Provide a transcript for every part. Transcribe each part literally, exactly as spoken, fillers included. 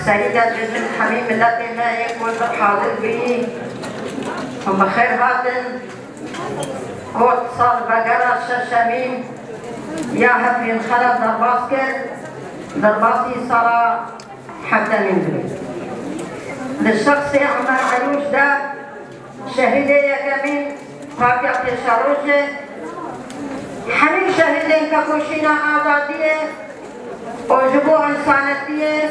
Serî de dibêjim hemî miletê me yê ku hazir bî, hûn bi xêr hatin. Got salvegera şeşemîn ya Hevrin Xelef derbas kir, derbasî sala heftemîn bû. Di şexsê Emer Elûş de şehîdê yekemîn Partiya Pêşerojê, hemî şehîdên tekoşîna azadiyê û ji bo însanetiyê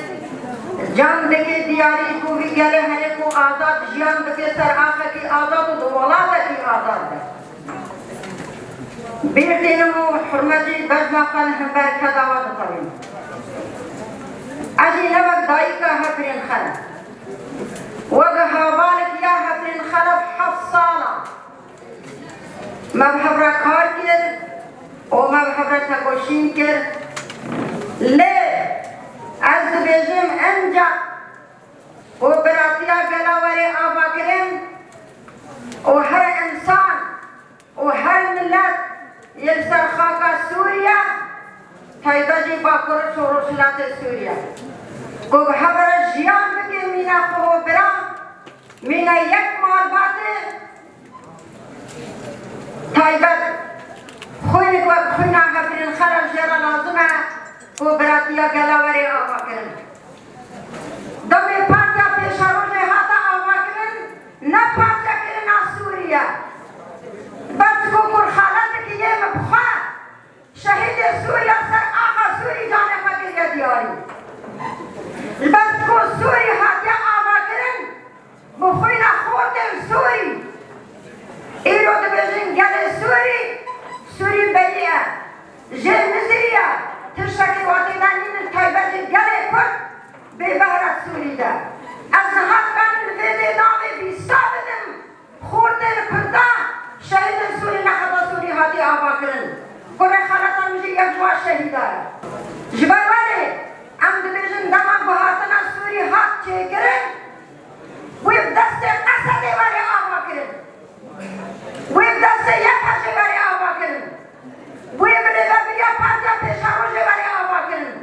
can dike diyarî ku vî gelê heye ku azad jiyan bike ser axekî azad û di welatekî azad be. Bîr tînim û hurmetî bejna xwe li hember keda we dixwînim. Ez jî ne wek dayika Hevrin Xelef, wek hevalek ya Hevrin Xelef heft sal a me bi hev re kar kir û me bi hev re tekoşîn kir. Lê ez dibêjim, enca ku biratiya gela were avakirin û her însan û her milet yê li ser xaka Sûriye, taybet jî Bakur û Rojhilatê Sûriye, ku bi hev re jiyan bike, mîna xwe bira, mîna yek malbatê taybet, xwînek wek xwîna Hevrin Xelef jê re lazim e ku biratiya gela were avakirin. Demê Partiya Pêşerojê hate avakirin, ne parçekirina Sûriye. Ber çiko kurxaletekî yê min bi xwe şehîdê Sûriye ser axa Sûrî canê xwe kiriye diyarî. Ji ber ku Sûrî hatiye avakirin bi xwîna xortên Sûrî. Îro dibêjin gelê Sûrî, Sûrî berî ye. Jê mizirî ye. Tiştekî watê de nînin, taybet jî gelê Kurd bêbehre Sûrî de. Ez niha dikarim li vê dê navê bîsta bidim. Xortên Kurda şehîdên Sûrî, nexweşa Sûrî hatî avakirin. Kurê xelata min jî yek ji wan şehîda ye. Ji ber wê em dibêjin dema guhatina Sûrî hat çêkirin, wê bi destê Esedê were avakirin. Wê bi destê Y P G were avakirin. Wê bi rêvebiriya Partiya Pêşerojê were avakirin.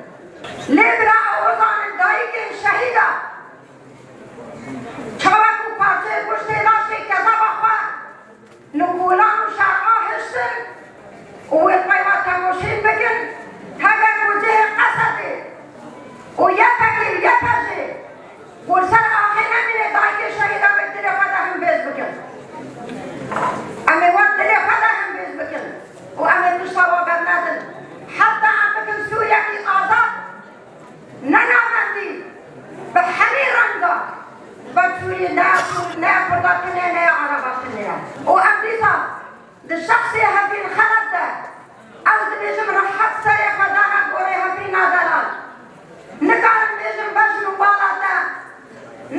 Lê bila ew bizanin dayikên şehîda çawa ku parçeyê goştê laşê kezeba xwe li kolan û şer'a hiştin û wê peyva tekoşîn bikin, heger ku cihê Esedê û Y P G û Y P G û li ser axê nemîne, dayikê şehîda wê dilê xwe de hembêz bikin. Em ê we dilê xwe de hembêz bikin û em ê pişta we bernedin. Heta em bikin Sûriyekî azad, ne navendî, bi hemî renga, bi Sûrî ne, ne Kurda tune, ne Ereba tune. Û em dîsa di şexsê Hevrin Xelef de, ez dibêjim, rehet serê xwe dana gorê Hevrîna delal. Nikarim bêjim bejn û bala te,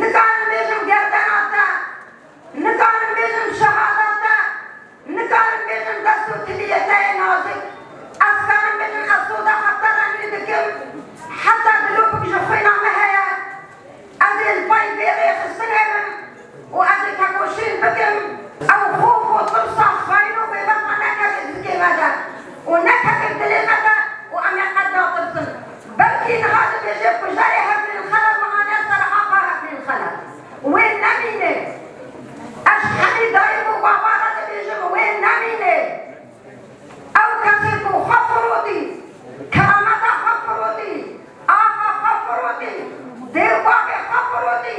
nikarim bêjim gerdena te, nikarim bêjim şehada te, nikarim bêjim dest û tiliyê te yê nazik. Ez karim bêjim ez soda xwe te re nû dikim, heta dilopik ji xwîna me heye. Ez ê li pey vê rêxistinê bim û ez ê tekoşîn bikim. Ew xof û tirsa xayîn û bêbexta nekeve zikê me de û nekeve dilê me de û em ê qet natirsin. Belkî niha dibêje kujerê Hevrin Xelef me aniye ser axa Hevrin Xelef. Wê nemîne. Ez ji hemî dayik û baba re dibêjim, wê nemîne. Ew kesê ku xwe firotî, kerameta xwe firotî, axa xwe firotî, dê û bavê xwe firotî,